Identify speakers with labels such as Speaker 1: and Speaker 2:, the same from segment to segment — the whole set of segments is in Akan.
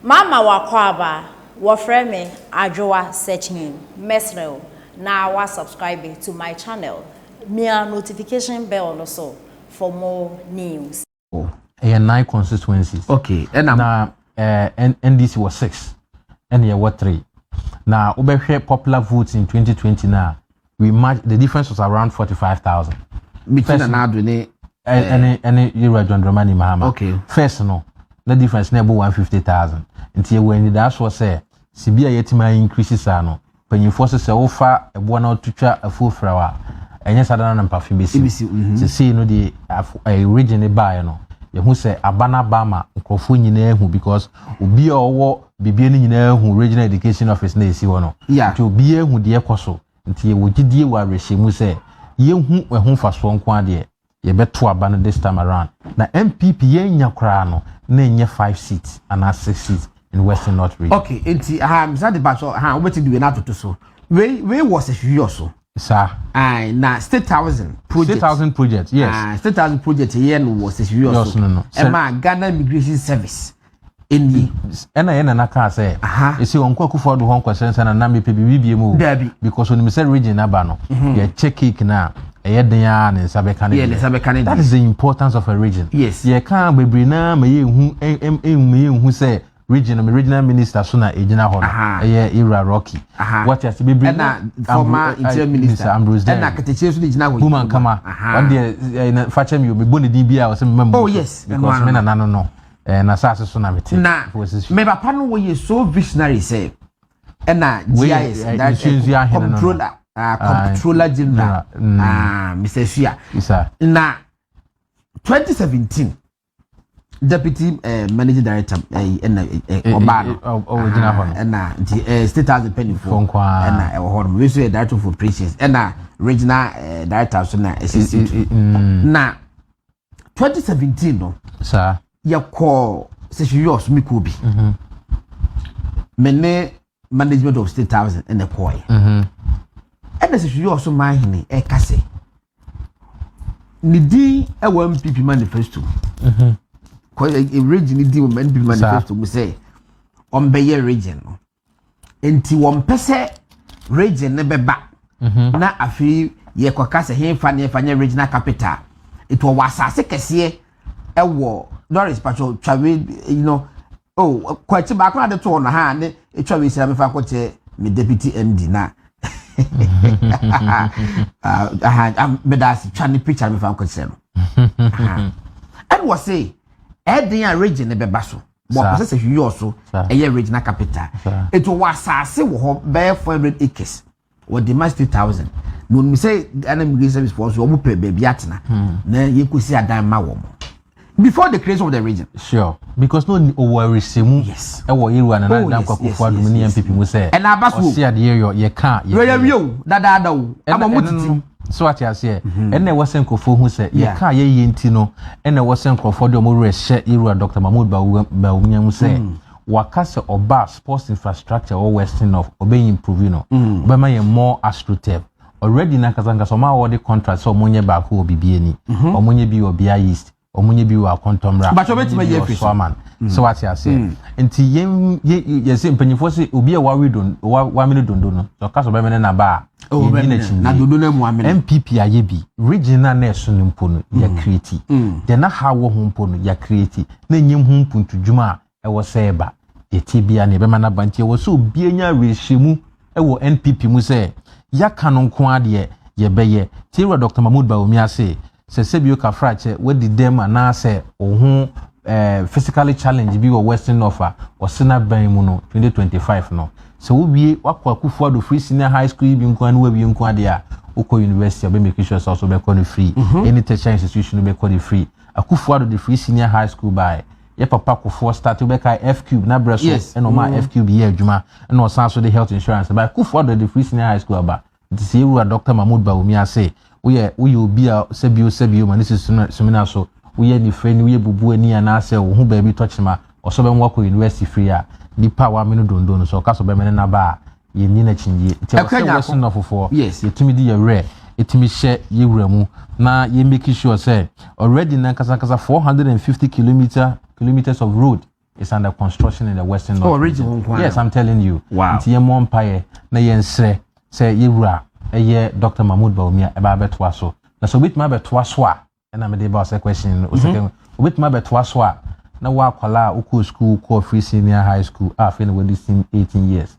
Speaker 1: Mama wakɔ wɔfrɛ me Adwoa Searching. Mesrɛ wo na wa subscribe to my channel. Mia notification bell no so for more news.
Speaker 2: Ɛyɛ nine constituencies.
Speaker 3: Okay, ɛna
Speaker 2: Na NDC wɔ six, ɛna yɛwɔ three. Na wobɛhwɛ popular votes in 2020 na we match, the difference was around 45,000.
Speaker 3: Between Nana Addo ne
Speaker 2: Ɛne Yewura John Dramani Mahama. First no, na difference na ɛbɔ 150,000, nti yɛwɔ anidasoɔ sɛ sibi a yɛtumi a increase saa no, mpanyinfoɔ sɛ wofa ɛboɔ na wotwitwa afuo frɛ a, ɛnyɛ saa dana na mpafe bɛsi.
Speaker 3: Ɛbɛsi.
Speaker 2: Sesei no deɛ, ɛyɛ region ne baeɛ no, yɛhu sɛ aba no aba ama nkurɔfoɔ nyinaa hu, because obi a ɔwɔ biribi no nyinaa hu regional education office na ɛsi hɔ no. Nti obiara hu deɛ ɛkɔ so, nti yɛwɔ gyidie wɔ awerɛhyɛmu sɛ yɛhu ɛho mfasoɔ nko adeɛ, yɛbɛto aba no this time around. Na NPP yɛnya koraa no na ɛnyɛ five seats anaa six seats in Western North Region.
Speaker 3: Okay, nti ha misa de ba so ha, wobɛti de wei na atoto so, wei wɔ sɛ hwiyɔ so.
Speaker 2: Saa.
Speaker 3: Aye, na state housing project.
Speaker 2: State housing project, yes.
Speaker 3: Ah, state housing project yɛ no wɔ sɛ hwiyɔ so.
Speaker 2: No.
Speaker 3: Ɛma Ghana Immigration Service ɛnie.
Speaker 2: Ɛna yɛn nana kaa sɛ esi wɔn nkɔ Akufo Addo hɔ nkɔsɛn sɛ nana mepɛ biribi bie mu o.
Speaker 3: Dabi.
Speaker 2: Because onim sɛ region aba no, yɛkyɛ cake na ɛyɛ den a ne nsa bɛka ne
Speaker 3: Yɛ ne nsa bɛka ne.
Speaker 2: That is the importance of a region. Yɛka bebree naa ma yɛnhu ɛnhu ma yɛnhu sɛ region no, regional minister so na egyina hɔ no, ɛyɛ Ewura Rocky. Wɔte ase bebree.
Speaker 3: Ɛna former interior minister
Speaker 2: Ambrose Dery.
Speaker 3: Ɛna Katakyie nso de gyina hɔ.
Speaker 2: Woman kama wɔn deɛ, ɛɛ fakyɛ mi o, mi bɔ ne din bi a ɔsɛ mi ma mu. Because mi nana no n'asase so na mi te.
Speaker 3: Na me papa no wɔyɛ so visionary sɛ ɛna GIS controller, Comptroller General, Mr Suah, na 2017 deputy managing director ɛna ɔbaa no.
Speaker 2: Ɔgyina hɔ no.
Speaker 3: Ɛna nti state house mpanyinfoɔ ɛna ɛwɔ hɔ no, wei nso yɛ director of operations, ɛna regional director so na ɛsisi tu. Na 2017 no,
Speaker 2: saa
Speaker 3: yɛkɔ sɛhwiyɛ ɔsome kuo bi, me ne management of state house ɛna ɛkɔɔɛ, ɛna sɛhwiyɛ ɔso mahene ɛka sɛ ne din ɛwɔ NPP manifesto mu, region din wɔ NPP manifesto mu sɛ ɔmbɛyɛ region no, nti wɔmpɛ sɛ region ne bɛba na afei yɛkɔka sɛ hemfa ne yɛfa nyɛ regional capital. Nti ɔwɔ asase kɛseɛ ɛwɔ Doris Patro twawe oh, kɔakyi baako na de to hɔ no ha ne etwa wei sira mefa akɔkyɛ me deputy MD na aha meda ase, twa ne picture mefa akɔkyerɛ no. Ɛna wɔ se ɛden a region ne bɛba so bɔ ɔpɛ sɛ hwiyɛ so ɛyɛ regional capital. Etu wɔ asase wɔ hɔ bɛyɛ 400 acres, wɔde ma state thousand na onim sɛ Ghana Immigration Service foɔ so wɔn pɛ baabi atena na yɛkɔsi adan ma wɔn before the creation of the region.
Speaker 2: Sure, because no owó ɛrɛsɛmu ɛwɔ Yeruwa Nana Dankwa Akufo Addo ne NPP mu sɛ
Speaker 3: ɛna aba so.
Speaker 2: Ɔsi adeɛ yɔ yɛ ka.
Speaker 3: Yɛ wie o, dadaada o, ama mo titi.
Speaker 2: So ate aseɛ, ɛna ɛwɔ sɛ nkurɔfoɔ hu sɛ yɛka yɛyɛ nti no, ɛna ɛwɔ sɛ nkurɔfoɔ de ɔmo werɛ hyɛ Yeruwa Dr Mahmood Bawumia mu sɛ waka sɛ ɔba sports infrastructure wɔ Western North, ɔbɛyɛ improve no, ɔbɛma yɛn more astroturf. Already na nkasankasa ɔmo a wɔde contract sɛ ɔmo nyɛ baako wɔ Bibiani, ɔmo nyɛ bi wɔ Bia East, ɔmo nyɛ bi wɔ Akɔntɔmra,
Speaker 3: ɔmo nyɛ bi
Speaker 2: wɔ Suaman. Sɛ wate aseɛ, nti yɛn yɛ yɛsɛ mpanyinfoɔ sɛ obi a wawe don wa wamene dondo no, sɛ ɔka sɛ ɔbɛmene n'aba a, yɛnni n'akyi.
Speaker 3: Na dodo no mu amene.
Speaker 2: NPP ayɛ bi, region na na ɛso no mpo no yɛ create deɛ na ha wɔ ho mpo no yɛ create na enyim ho mpuntudwuma a ɛwɔ sɛ ɛba yɛtie bia na yɛbɛma n'aba. Nti ɛwɔ sɛ obi anya awerɛhyɛmu ɛwɔ NPP mu sɛ yɛaka no nko adeɛ yɛbɛyɛ. Tiewura Dr Mahmood Bawumia ase sɛ sɛbio kafrakyɛ wadi dɛm anaasɛ wo ho physically challenge bi wɔ Western North a, ɔse n'aban mu no 2025 no, sɛ wowie wakɔ Akufo Addo free senior high school yi bi nko ne wawie nko adeɛ a, wokɔ university a, ɔbɛ make sure sɛ ɔso bɛkɔ no free. Any tertiary institution bɛkɔ no free. Akufo Addo de free senior high school baeɛ. Yɛ papa Kofoɔ start, wobɛka F cube na brɛ so, ɛna ɔma F cube yɛ adwuma, ɛna ɔsan so de health insurance ba. Akufo Addo de free senior high school aba. Nti sɛ yɛwura Dr Mahmood Bawumia ase woyɛ obi a sɛbio sɛbio ma ne si sumina so, woyɛ nifrɛ ni, woyɛ bubu ani anaasɛ wo ho baabi tɔkyema, ɔsɔ bɛn wakɔ university free a, nipa a wamene dondo no so ɔka so bɛmene n'aba a, yɛnni n'akyinnyie. Nti ɛwɔ sɛ wɔsi nnɔfofoɔ yɛtumi di yɛ werɛ, ɛtumi hyɛ yɛwura mu na yɛ make sure sɛ already na nkasankasa 450 kilometers of road. Is under construction in the Western North.
Speaker 3: Oh, region ho nko ara.
Speaker 2: Yes, I'm telling you.
Speaker 3: Wow.
Speaker 2: Nti yɛmmɔ mpaeɛ na yɛnsrɛ sɛ yɛwura ɛyɛ Dr. Mahmoud Bawumia ɛba abɛtoa so. Na sɛ obɛtumi abɛtoa so a, ɛna mede ba sɛ question no. Mm-hmm. Obɛtumi abɛtoa so a, na wo akwadaa a wokɔɔ school, kɔɔ free senior high school a afei na wadi 18 years.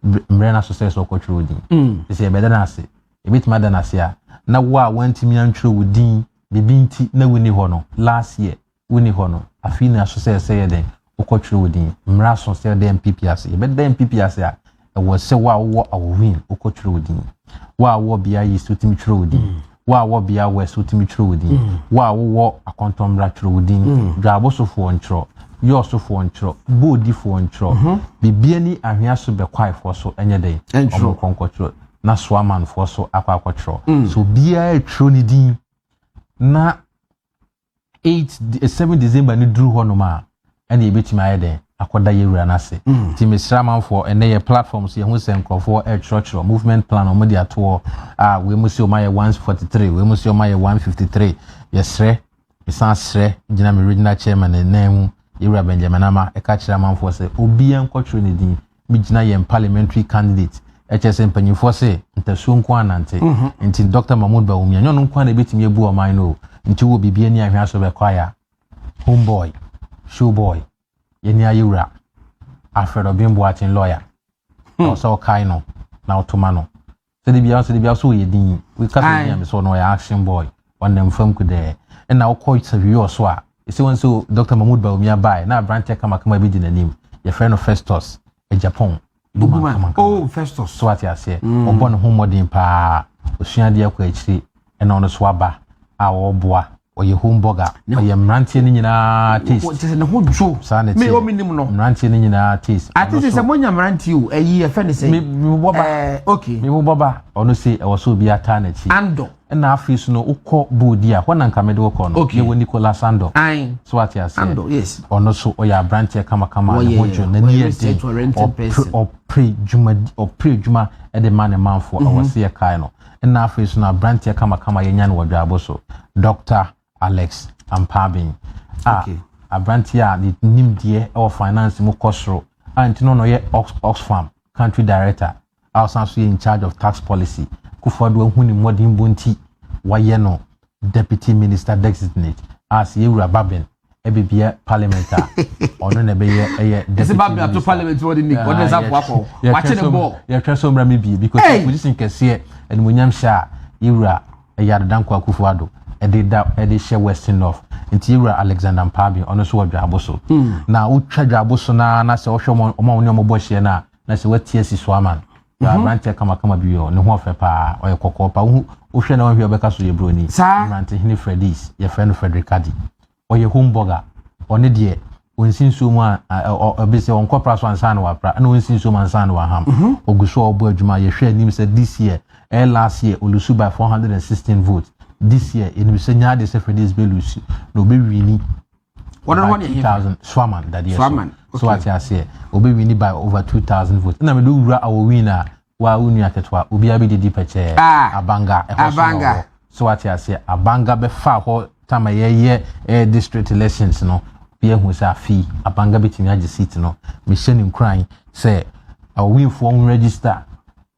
Speaker 2: Mmerɛ no so sɛ sɛ ɔkɔtwerɛ wo din. Sɛ yɛbɛda no ase, yɛbɛtumi ada no ase a, na wo a woantumi antwerɛ wo din, biribi nti na wonni hɔ no, last year wonni hɔ no, afei na so sɛ sɛ yɛ dɛn wokɔtwerɛ wo din. Mmara so sɛ yɛda NPP ase, yɛbɛda NPP ase a, ɛwɔ sɛ wo a wowɔ Awowin wokɔtwerɛ wo din, wo a wowɔ Bia East wotumi twerɛ wo din, wo a wowɔ Bia West wotumi twerɛ wo din, wo a wowɔ Akɔntɔmmra twerɛ wo din, Dwaabosofoɔ ntwerɛ, Yɔɔsofoɔ ntwerɛ, Boodifoɔ ntwerɛ, biribia ni ahwea so bɛkwaefoɔ so ɛnyɛ dɛn
Speaker 3: Ɛntwerɛ.
Speaker 2: ɔmo nkɔnkɔtwerɛ na Soamanfoɔ so akɔ akɔtwerɛ. So obiara twerɛ ne din na 8 7 December no duru hɔnom a, ɛna yɛbɛtumi ayɛ dɛn akɔda yɛwura no ase. Nti mesrɛ amanfoɔ, ɛnɛ yɛ platform so yɛhu sɛ nkurɔfoɔ ɛretwerɛtwerɛ movement plan ɔmo de atoɔ a, wei mu sɛ ɔmo ayɛ 143, wei mu sɛ ɔmo ayɛ 153. Yɛsrɛ, mesan srɛ gyina me regional chairman ne nan mu, yɛwura Benjamin Ama, ɛka kyerɛ amanfoɔ sɛ obiara nkɔtwerɛ ne din. Megyina yɛn parliamentary candidate, ɛkyɛ sɛ mpanyinfoɔ sɛ ntasuo nko anante. Nti Dr Mahmood Bawumia nyɛ ɔno nko a na ebɛtumi ebu ɔman no o. Nti wɔ biribi ani ahwɛ so bɛkɔ ayɛ homeboy, showboy, yɛni ayɛwura Alfred Obeng Boateng, lawyer, ɛwɔ sɛ ɔkae no na ɔtoma no sɛde bia sɛde bia so ɔyɛ din wika sɛ din a mesɛ ɔno ɔyɛ action boy, ɔnam fam kudɛɛ. Ɛna wokɔ sɛhwiyɛ ɔso a ɛsɛ wɔn sɛ Dr Mahmood Bawumia bae na aberanteɛ kamakama bi di n'anim, yɛfrɛ no Festus Japan.
Speaker 3: Buguma. Oh, Festus.
Speaker 2: So ate aseɛ, ɔbɔ ne ho mmɔden paa, osuadeɛ akɔ akyiri, ɛna ɔno so aba a ɔreboa. Ɔyɛ home burger, ɔyɛ mmeranteɛ no nyinaa taste.
Speaker 3: Kyerɛ sɛ ne ho dwo.
Speaker 2: Saa ne
Speaker 3: Me
Speaker 2: teɛ.
Speaker 3: o minim no.
Speaker 2: Mmeranteɛ no nyinaa taste.
Speaker 3: Ate
Speaker 2: Ɔno
Speaker 3: sɛ
Speaker 2: so-
Speaker 3: sɛ monya mmeranteɛ o, ɛyi yɛfɛ ne sɛ.
Speaker 2: Me bɔ ba.
Speaker 3: Okay.
Speaker 2: Me bɔ ba, ɔno se ɛwɔ sɛ obi ataa n'akyi.
Speaker 3: Ando.
Speaker 2: Ɛna afei so no, wokɔ boodi a hɔ na nka mede wokɔ no. Yɛwɔ Nicolas Ando.
Speaker 3: Ayin.
Speaker 2: So ate aseɛ.
Speaker 3: Ando, yes.
Speaker 2: Ɔno so ɔyɛ aberanteɛ kamakama, ne ho dwo, n'ani
Speaker 3: Wɔyɛ
Speaker 2: yɛ den.
Speaker 3: research oriented
Speaker 2: ɔpere
Speaker 3: person.
Speaker 2: Ɔpere dwuma, ɔpere dwuma ɛde ma ne manfoɔ, ɛwɔ se yɛ kae no. Ɛna afei so no, aberanteɛ kamakama yɛnya no wɔ dwaabo so, Dr Alex Ampaabin a aberanteɛ a ne nimdeɛ ɛwɔ finance mu kɔ soro a, nti no na ɔyɛ Oxfam country director a ɔsan so yɛ in charge of tax policy. Kufuor ahu ne mmɔden bɔ nti wayɛ no deputy minister designate a sɛ yɛwura Bagbin ɛbɛbia parliament a, ɔno na ɛbɛyɛ ɛyɛ
Speaker 3: Ɛsɛ
Speaker 2: deputy
Speaker 3: Bagbin ato
Speaker 2: minister.
Speaker 3: parliament wɔ de ni ɔde nsa fo akɔ. Wakye ne bɔɔl.
Speaker 2: Yɛtwɛ so mmra mi bie because
Speaker 3: Hey!
Speaker 2: position kɛseɛ animonyam hyɛ a yɛwura ɛyɛ Addo Dankwa Akufo Addo ɛde da ɛde hyɛ Western North. Nti yɛwura Alexander Mpaabin, ɔno nso wɔ dwaabo so. Na wotwa dwaabo so naa na sɛ wohwɛ ɔmo a wɔne ɔmo bɔ hyɛ no a, na sɛ wati asi so ama no, aberanteɛ kamakama bi wɔ ne ho ɔfɛ paa, ɔyɛ kɔkɔɔ paa, wohu wohwɛ na wohwɛ ɔbɛka so yɛ broni.
Speaker 3: Saa.
Speaker 2: Mmerantehene Fredis, yɛfrɛ no Frederick Adi, ɔyɛ home burger. Ɔne deɛ ɔnsi nsuo mu a ɔbi sɛ ɔnkɔpra so ansa na wapra, ɛna ɔnsi nsuo mu ansa na waham. Ɔgu so a ɔbɔ adwuma. Yɛhwɛ anim sɛ this year, ɛyɛ last year ɔlose by 416 votes. This year yɛnim sɛ nyaa de sɛ Fredis bɛlose na ɔbɛwin.
Speaker 3: Wɔn no hɔ ne
Speaker 2: by
Speaker 3: ɛhe?
Speaker 2: 2000 Swaman dadeɛ
Speaker 3: Swaman,
Speaker 2: so so ate aseɛ, ɔbɛwin by over 2000 votes. Ɛna mede wura awɔ win a waa wo nua ketewa obiara bɛdidi pɛkyɛɛ.
Speaker 3: Ah.
Speaker 2: Abanga ɛhɔ so na
Speaker 3: Abanga.
Speaker 2: ɔwɔ so ate aseɛ. Abanga bɛfa hɔ tama yɛyɛ district elections no bi ehu sɛ afei Abanga bɛtumi agye seat no. Mehyɛ ne nkuran sɛ awinfoɔ ho register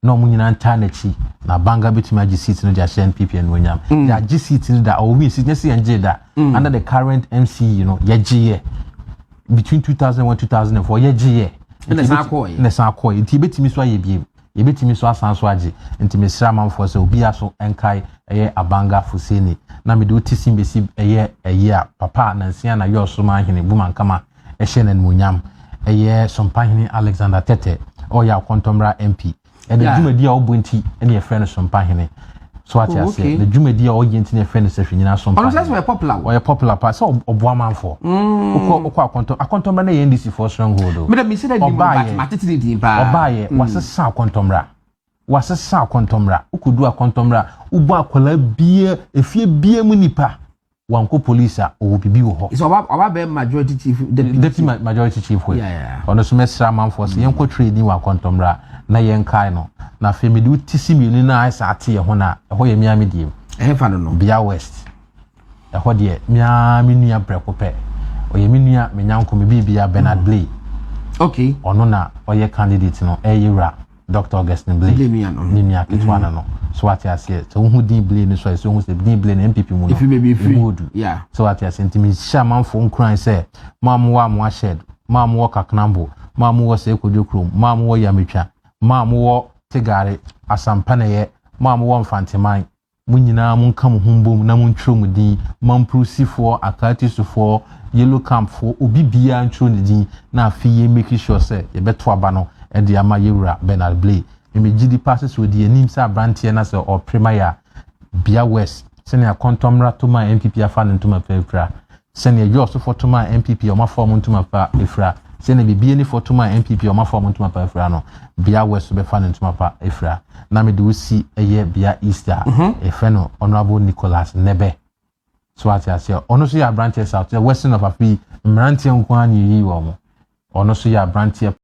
Speaker 2: na ɔmo nyinaa ntaa n'akyi na Abanga bɛtumi agye seat no de ahyɛ NPP anuonyam. Yɛagye seat no da, ɔwin seat nyɛ sɛ yɛngye da. Under the current MCE no, yɛgye yɛ between 2001 2004 yɛgye yɛ.
Speaker 3: Ɛna san kɔɔɛ.
Speaker 2: Ɛna san kɔɔɛ, nti yɛbɛtumi so ayɛ biem, yɛbɛtumi so asan so agye. Nti mesrɛ amanfoɔ sɛ obiara so nkae ɛyɛ Abanga Fuseni. Na mede wote si bɛsi ɛyɛ ɛyɛ a papa a nansia na yɛ ɔsoma ahene Bumankama ɛhyɛ n'animonyam, ɛyɛ Sompahene Alexander Tɛtɛ, ɔyɛ Akɔntɔmmra MP. Ɛna dwumadi a ɔbɔ nti ɛna yɛfrɛ no Sompahene so ate
Speaker 3: Oh,
Speaker 2: aseɛ. Na dwumadi a ɔyɛ nti na yɛfrɛ no sɛ hwɛ nyinaa
Speaker 3: Ɔno
Speaker 2: Sompahene.
Speaker 3: sɛ ɔyɛ popular o.
Speaker 2: Ɔyɛ popular paa sɛ ɔboa amanfoɔ. Wokɔ Akɔntɔmmra no yɛ NDC foɔ stronghold o.
Speaker 3: Mede mi sɛ dɛ nim
Speaker 2: Ɔbaayɛ.
Speaker 3: but matete ne din paa.
Speaker 2: Ɔbaayɛ wasesa Akɔntɔmmra, wasesa Akɔntɔmmra. Wokɔdu Akɔntɔmmra, wobɔ akwadaa bia efie bia mu nipa wankɔ police a, ɔwɔ bibi wɔ hɔ.
Speaker 3: Sɛ ɔba bɛyɛ majority chief deputy.
Speaker 2: Deputy majority chief whip. Ɔno nso mɛsrɛ amanfoɔ sɛ yɛnkɔ training wɔ Akɔntɔmmra na yɛnkae no. Na afei mede wo ti si mmienu no a ayɛ sɛ ate yɛ ho no a, ɛhɔ yɛ mea me deɛ mu.
Speaker 3: Ɛhe fa no?
Speaker 2: Bia West ɛhɔ deɛ, mea me nua prɛko pɛ. Ɔyɛ me nua, me nyanko, me biribia, Bernard Blay. Ɔno na ɔyɛ candidate no, ɛyɛ wura Dr Augustine Blay.
Speaker 3: Blay nua no.
Speaker 2: Ne nua ketewa no. So wate aseɛ, sɛ wohu din Blay no so a, sɛ wohu sɛ din Blay no NPP mu no
Speaker 3: Efi baabi efiri.
Speaker 2: emu odu. So wate aseɛ, nti mehyɛ amanfoɔ nkuran sɛ mo a mowɔ Amoa Shed, mo a mowɔ Kaknambo, mo a mowɔ Sɛ Kodwo kurom, mo a mowɔ Yametwa, mo a mowɔ Tegare, Asampanɛyɛ, mo a mowɔ Mfanteman, mo nyinaa monka mo ho mbom na montwerɛ mo din. Mampurusifoɔ, Akaatisufoɔ, Yellow Campfoɔ, obi biara ntwerɛ ne din na afei yɛ make sure sɛ yɛbɛto aba no de ama yɛwura Bernard Blay. Memegye di paa sɛ ɔdi anim sɛ aberanteɛ na sɛ ɔpere ma yɛ a, Bia West, sɛnea kɔntɔmmra to ma NPP afa ne ntoma firafira, sɛnea Yɔɔsofoɔ to ma NPP a ɔmafa ɔmo ntoma pa efira, sɛnea Bibianifoɔ to ma NPP a ɔmafa ɔmo ntoma pa efira no, Bia West so bɛfa ne ntoma pa efira. Na mede wosi ɛyɛ Bia East a, yɛfrɛ no Honourable Nicholas Nebe. So ate aseɛ, ɔno nso yɛ aberanteɛ. South Western of, afei mmeranteɛ nko ara na yɛyi wɔn. Ɔno nso yɛ aberanteɛ.